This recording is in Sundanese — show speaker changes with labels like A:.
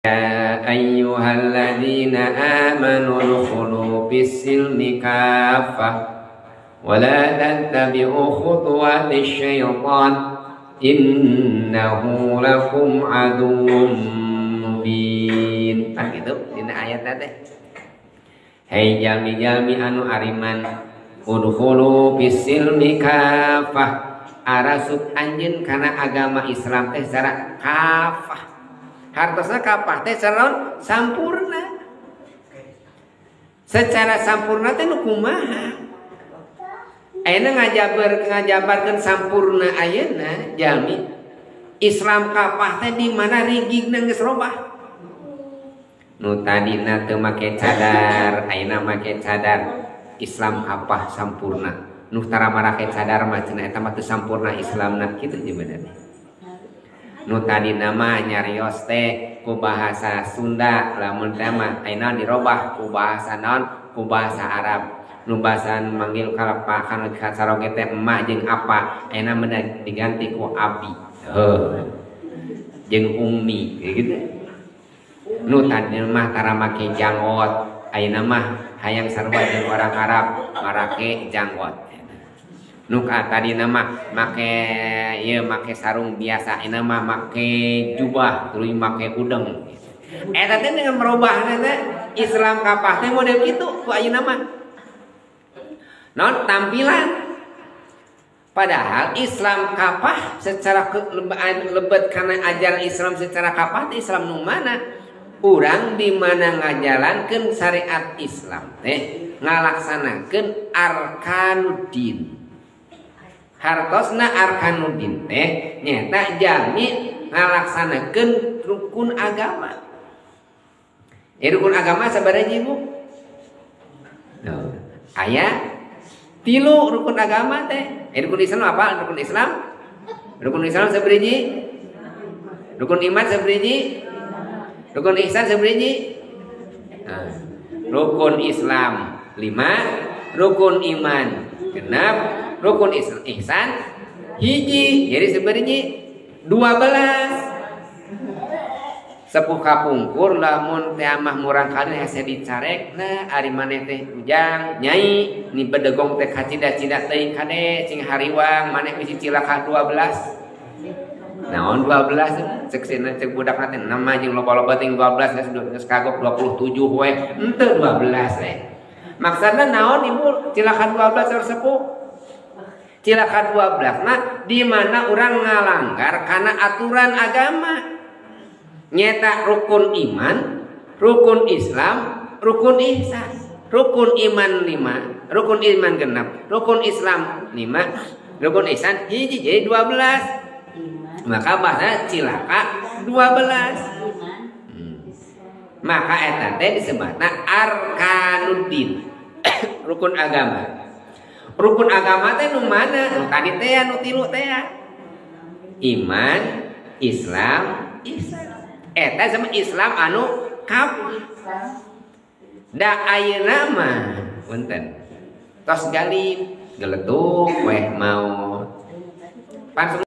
A: Ya ayyuhalladzina amanu udkhulu fis-silmi kaffah wa la tattabi'u khutuwatisy syaitan innahu lakum aduwwum mubin. Tah kitu dina ayatna teh. Hei jalmi-jalmi anu ariman, udkhulu fis-silmi kaffah, arasup anjeun kana agama Islam teh secara kafah. Hartosna kafah teh secara sampurna. Secara sampurna teh nu kumaha? Ayeuna ngajabarkeun sampurna ayeuna jalmi Islam kafah teh di mana rigigna geus robah. Nu tadina teu make cadar, ayeuna make cadar. Islam kafah sampurna. Nu tara marake cadar mah cenah eta mah teu sampurna Islamna kitu sebenarnya. Nu tadina mah nyarios teh ku bahasa Sunda, lamun teh mah ayeuna dirobah ku bahasa naon? Ku bahasa Arab. Nu bahasa manggil ka kana saroge teh emak jeung apa, ayeuna mah diganti ku abi. Heuh. Jeung ummi gitu. Nu tadina mah tara make janggot, ayeuna mah hayang sarua jeung orang Arab marake janggot. Nu tadina mah make ieu make sarung biasa, ayeuna mah make jubah tuluy make udeng. Eta teh dengan merubahna teh Islam kapah teh model kitu ku ayeuna mah. Non tampilan. Padahal Islam kapah secara lebet kana ajaran Islam secara kapah teh Islam nu mana? Urang di mana ngajalankeun syariat Islam teh ngalaksanakeun arkanuddin. Hartosna arkanuddin teh nyaeta jalmi ngalaksanakeun rukun agama. Rukun agama sabaraha Ibu? Aya tilu rukun agama teh. Rukun Islam apa? Rukun Islam? Rukun Islam sabaraha? Rukun iman sabaraha? Rukun ihsan sabaraha? Nah, rukun Islam 5, rukun iman 6, rukun ihsan 1. Jadi sebenarnya 12. Sepuh kapungkur lamun teh mah murang kali hese dicarekna ari maneh teh ujang nyai ni bedegong teh kacida-cida teuing kade cing hariwang maneh bisi cilaka 12. Naon 12 cek sina cek budak teh nama jeung loba-loba ting 12 geus kagok 27 we henteu 12 we. Maksudna naon ibu cilaka 12 harus sepuh? Cilaka 12 nah di mana orang ngalanggar karena aturan agama. Nyeta rukun iman, rukun Islam, rukun ihsan. Rukun iman 5, rukun iman 6, rukun Islam 5, rukun ihsan 1, jadi 12. Maka bahasa cilaka 12. Maka eta teh disebutna arkanuddin. Rukun agama. Rukun agama teh nu mana? Nu tadi teh nu tilu teh. Iman, Islam, ihsan. Eta sama Islam anu kafah. Da ayeuna mah punten. Tos galib geletuk weh maot. Pan